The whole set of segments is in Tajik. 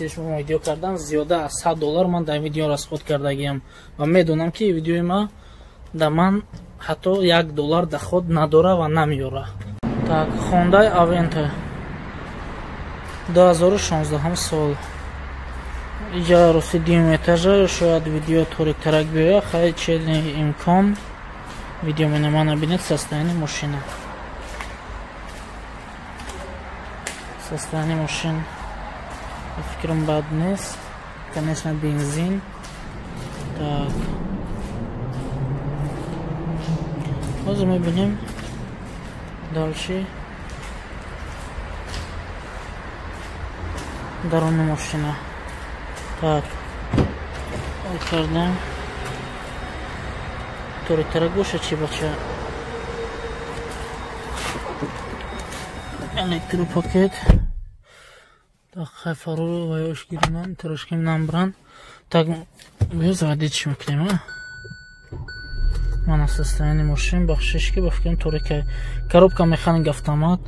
Шумо видео кардам, зиёда аз 100 доллар ман дар видео расход кардагиам ва медонам, ки видеои ма да ман ҳатто 1 доллар доход надора ва намеёра. Так, Hyundai Avento 2016 сол. Иҷа рости дуюм этажа, шояд видео ториктарак биёя, хай че имкон видео менама набинед состояние мошина. Состояние мошин фикрам бад нест, конечно, бензин. Так, ҳозир мебинем дальше даруни мошина. Так, кардем, ториктарак боша чи бача. Электропакет. Так, хай фарору ва ёш гиринам, трошким намбран. Так, биё заводить мекунем, а? Мана состояние мошин, бахшиш ки ба фикрам торика. Коробка механик автомат.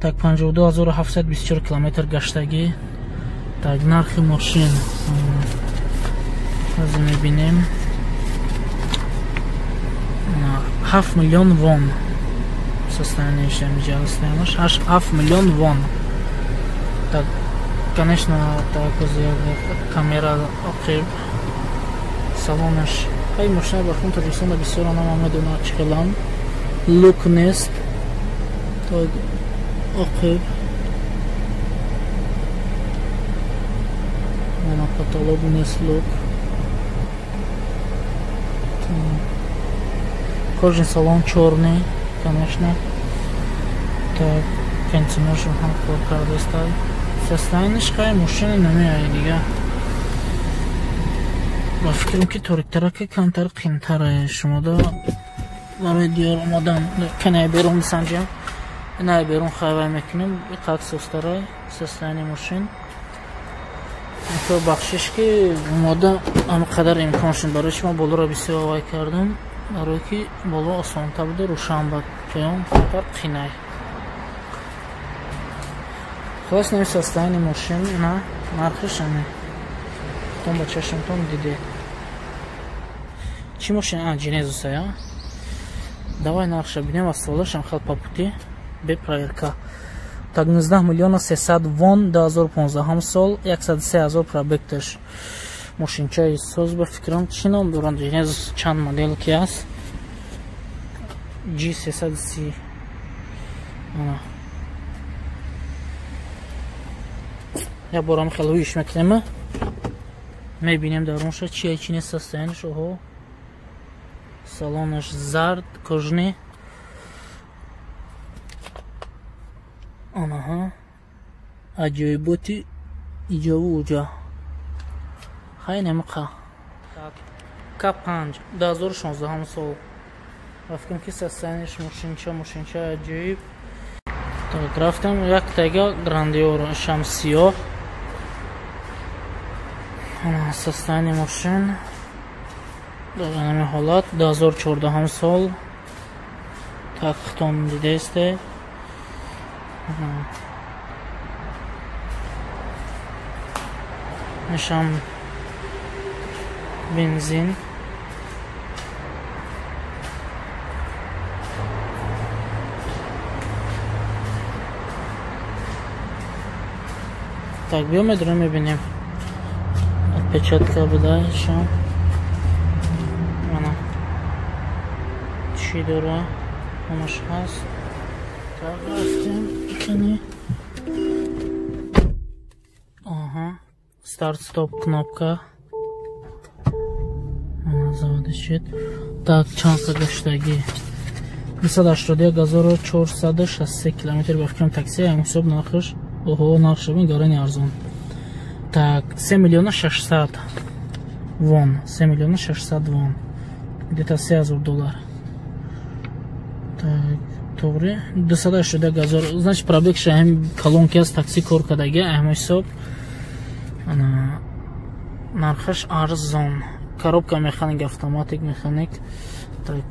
Так, 52724 километр гаштагӣ. Так, нархи мошин ҳозир мебинем. 7 миллион вон. Состояние ҳамиҷа ҳастамаш 7 миллион вон. Так, конечно, так, камера оқиб, салонаш. Ҳай, мошина ба хун Тоҷикистонда бисёр анама медонад чӣ хелам люк нест. Так, оқиб мана потолок нест, люк. Кожаный салон чёрный, конечно. Так, кондиционершон ҳам кор кардааст. Состояние хай мошина намеяй дига. Ба фикрам ки ториктарака камтар қимтаре шумода барои диёр омадан. Канай берун бисанҷам, инай берун хайвай мекунем, иқад состарай состояние мошин. То бахшиш ки омода ҳама қадар имкон шуд, барои шумо болоро бисёр вай кардам, барое ки боло осонтар буда, рӯшан ба поён камтар қинай. Хулос, нами состояние мошин, на нархиш ами тон ба чашмтон дидед. Чӣ мошин? А, Дженезуса, я? Давай нархша бинем, ва солашам хел по пути бе проверка. Так, 19 миллиона 300 вон, 2015 сол, 103 ҳазор пробегташ. Мошинчаи соз ба фикрам чӣ ном доранд? Дженезус чанд модел ки аст? G330. Ана. Я борам хеле ҳуиш мекунем, мебинем дарунша чия, чи нест состояние ш. Оҳо, салонаш зард, кожаный. Анаҳа, аҷоиботи иҷову уҷа. Хай немиқа. К5 2016 сол. Ба фикрам ки состояние ш мошинча аҷоиб. Так, рафтем як тага Грандиор, шам сиёҳ. Состояние мошин дар ҳамин ҳолат, 2014 сол. Так, хитон дидаесте. Нишам бензин. Так, биё медурем, мебинем. Отпечатка буда шам. Мана чӣ дора, ҳамаш ҳаст. Так, рафтем кани. Аҳа, старт стоп кнопка. Мана заводи шуд. Так, чанд қа гаштагӣ? 281463 километр. Ба фикрам такси ҳам ҳисоб нархаш. Оҳо, нархш бин, гарани арзон. Так, 3 миллиона 600 вон, 3 миллиона 600 вон. Где-то 3000 доллар. Так, тоғри 281 ҳазор. Значит, пробег ҳам колонки аст, такси кор кардаги, ҳам ҳисоб. Ана нархаш арзон. Коробка механик, автоматик механик. Так,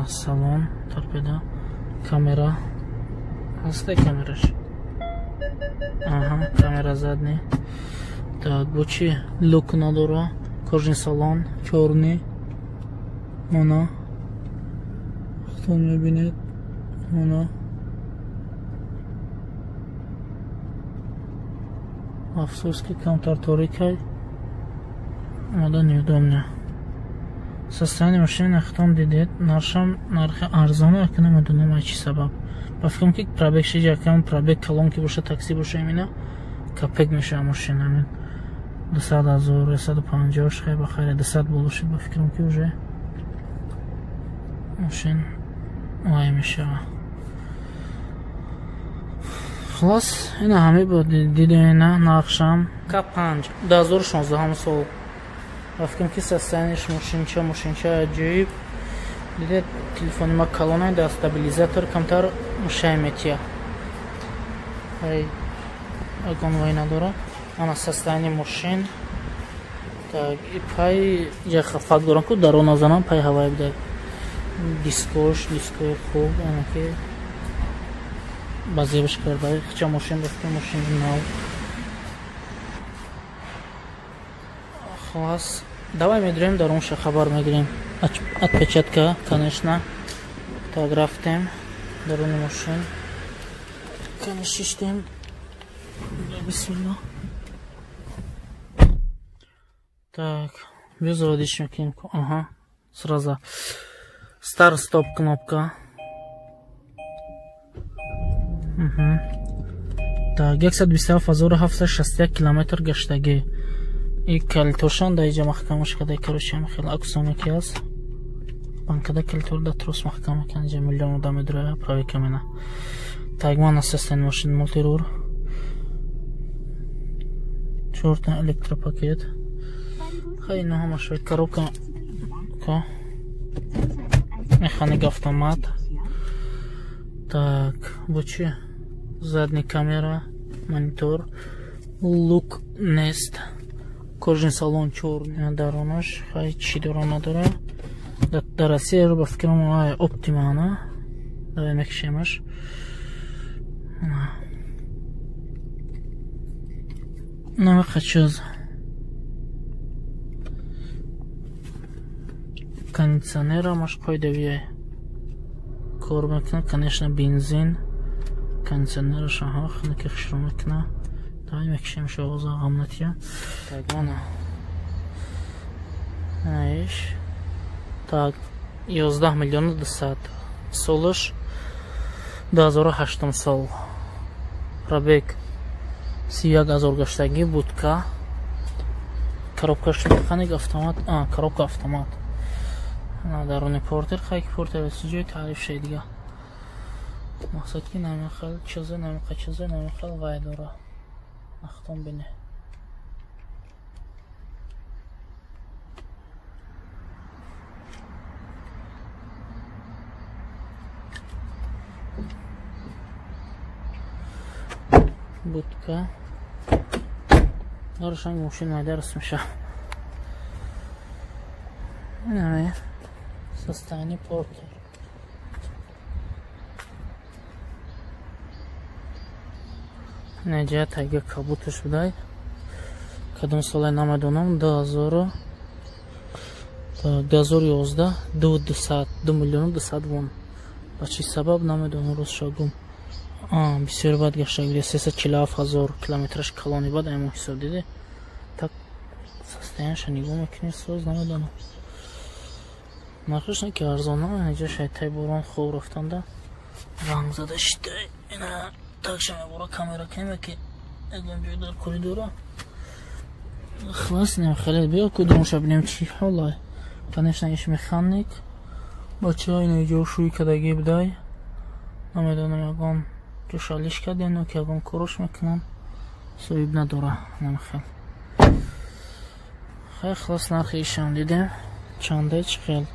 салон, торпеда, камера. Ҳаста камераш? Аҳа, камера задний. Так, бо чи люк надора, кожный салон, чёрный. Мана. Худтон мебинед. Мана. Афсӯс ки камтар торикай. Омада неудобно. Состояние машины худтон дидед. Нархшам нархи арзона, ака намедонам ай чӣ сабаб. Ба фикрам ки пробег шиҷ якам пробег калон ки боша, такси боша, имина капек мешава машина. Амин 200 ҳазор, 150 хай ба хайр, 200 боло шуд, ба фикрам ки уже машин вай мешава. Хулос, ина ҳаме буд, дидем ина нархшам К5 2016 сол. Ба фикрам ки состояниеш мошинча аҷоиб. Дидед, телефони ма калона, дар стабилизатор камтар мушай метия. Ай ягон вай надора. Ана состояние мошин. Так, и пай я хафак дорам ку даро назанам, пай ҳавай буда. Дискош, дискои хуб, ана ки базебаш карда. Хча мошин ба фикр мошин нав. Хулас, давай медурем дар онша хабар мегирем. Отпечатка, конечно. Так, рафтем даруни мошин. Кани шиштем. Бисмилла. Так, без заводишь мекунем. Ага, сразу. Старт стоп кнопка. Угу. Так, 127761 километр гаштагӣ. И калитошон дар иҷа маҳкамаш када, короче, хеле аксоне ки аст. Банкада калитор да трос маҳкам мекунад, иҷа миллион одам медурояд, проверка мена. Так, ман ассистент машин мултирур. Чорта электропакет. Хай, ино ҳама шояд коробка. Механик автомат. Так, бо чи? Задний камера, монитор, лук нест. Кожный салон чёрный, даронаш, хай чи дора надора. Дар Россия ба фикрам ай Оптима ана. Давай мекшемаш. Намеха чиз. Кондиционер маш қойдавия. Кор мекунад, конечно, бензин. Кондиционераш аҳа, хунуки хушрӯ мекунад. Давай мекшем шоғоза ғамнатия. Так, мана. Аиш. Так, 11 миллион 200. Солаш 2008 сол. Пробег 31 ҳазор гаштагӣ, будка. Коробкаш механик автомат, коробка автомат. Даруни портер, хайки портер ҷои таъриф шай дига. Мақсад ки намехал чиза, намеха чиза, намехал вай дора. Ахтон бине. Будка. Даршан мошин майда расмиша. Инаме состояние портер. Неҷа тайга кабуташ будай. Кадом солай намедонам. 2011 2 миллиону 200 вон. Ба чӣ сабаб намедонам, рост шагум. Бисёр бад гаштагӣ, 347 ҳазор километраш калони бад аймон ҳисоб диде. Так состояниеша нигоҳ мекунӣ, соз намедонам. Нархаш не ки арзон, инҷа шайтай борон хоб рафтанда ранг зада шидай. Ина такша мебора камера кунем ки ягон ҷой дар коридора. Хулас, инам хеле биё кудумша бинем чӣ ҳолай. Конечно, иш механик. Бачаҳо ина ҷо шӯй кардагӣ будай. Намедонам ягон ҷошалиш кардем, ки ягон корош мекунам. Соҳиб надора, намехел. Хай, хулас, нархи ишам дидем. Чанда чӣ хел.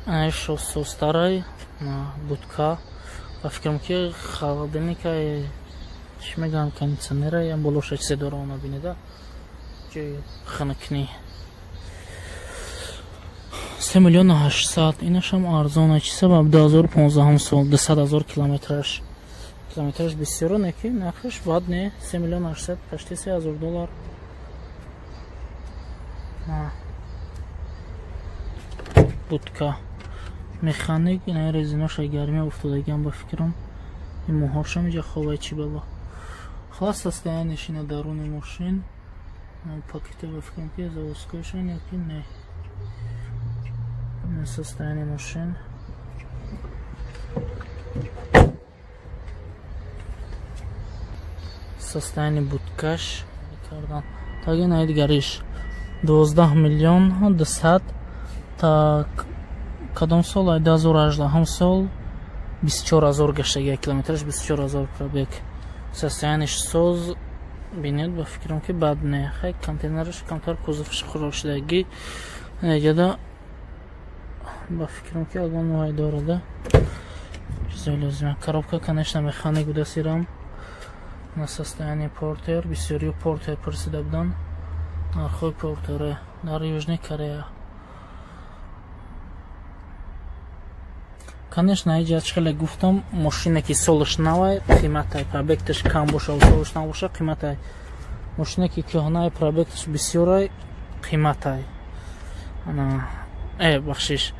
Ана шосостарай, будка. Ба фикрам ки холодильника, чӣ мегӯям, кондиционера, ям болоша чизе дора, она бинеда. Ҷои хунукнӣ. 3 миллион 800. Инашам арзона. Чи сабаб? 2015 сол, 200 ҳазор километраш. Километраш бисёро не ки нархаш бад не. 3 миллион 800, почти 3000 доллар. Будка. Механик, ина резиноша гармия уфтодагиам ба фикрам. Ин моҳошам иҷа ховай чи бало. Халас состояние ина даруни мошин. Пакете ба фикрам ки заводскойшон яки не. Состояние машин. Состояние будкаш кардан. Таги наид гариш 12 миллион 200. Так кадом сол? 2018 сол 24 ҳазор гаштаги километраш 24 ҳазор пробег. Состояние соз бинед ба фикрам ки бад не. Хай контейнераш камтар кузовш хурок шудаги. Неҷада ба фикрам ки ягон вай дорада. Чизои лозима. Коробка, конечно, механик буда сирам. На состояние портер, бисёриё портер пурсида буданд. Нархҳои портере дар Южный Корея. Конечно, иҷа чӣ хеле гуфтам, мошине ки солаш навай, қиматай, пробегташ кам боша ва солаш нав боша, қиматай. Мошине ки кӯҳнай, пробегташ бисёрай, қиматай. Ана, бахшиш.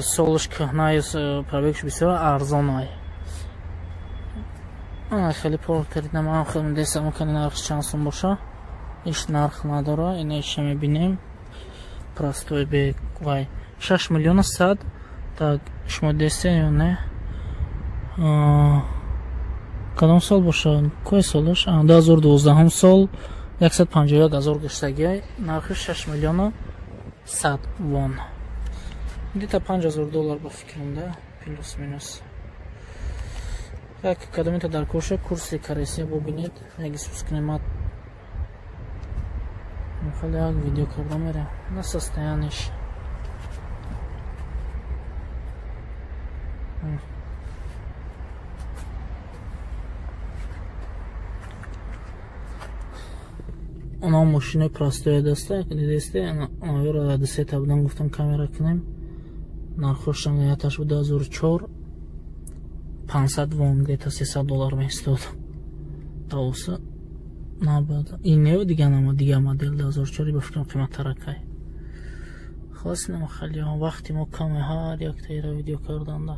Солаш кӯҳнай, пробегш бисёр арзонай. Ана хеле портер намам хеле десам кани нархш чанд сум боша. Иш нарх надора, ина иша мебинем. Простой бе вай 6 миллиона 100. Так, шумо десте ё не? Кадом сол боша? Кой солаш? 2012 сол 151 ҳазор гаштагиай. Нархи 6 миллиона 100 вон. Где-то 5000 доллар ба фикрам, да? Плюс минус. Так, кадомита дар коша курси корейсия бубинед. Як спускнемат. Хеле як видео карда мерем. На состояниш. Она мошинои простоя даста, дидесте, онаёро дасета будан гуфтам камера кунем. Нархошам яташ буд 2004 500 вон, где-то 300 доллар меистод. Тавоса набад. Ин не дига нама дига модел 2004 ба фикрам қиматтаракай. Халас инам хеле вақти мо каме ҳар яктаира видео карданда.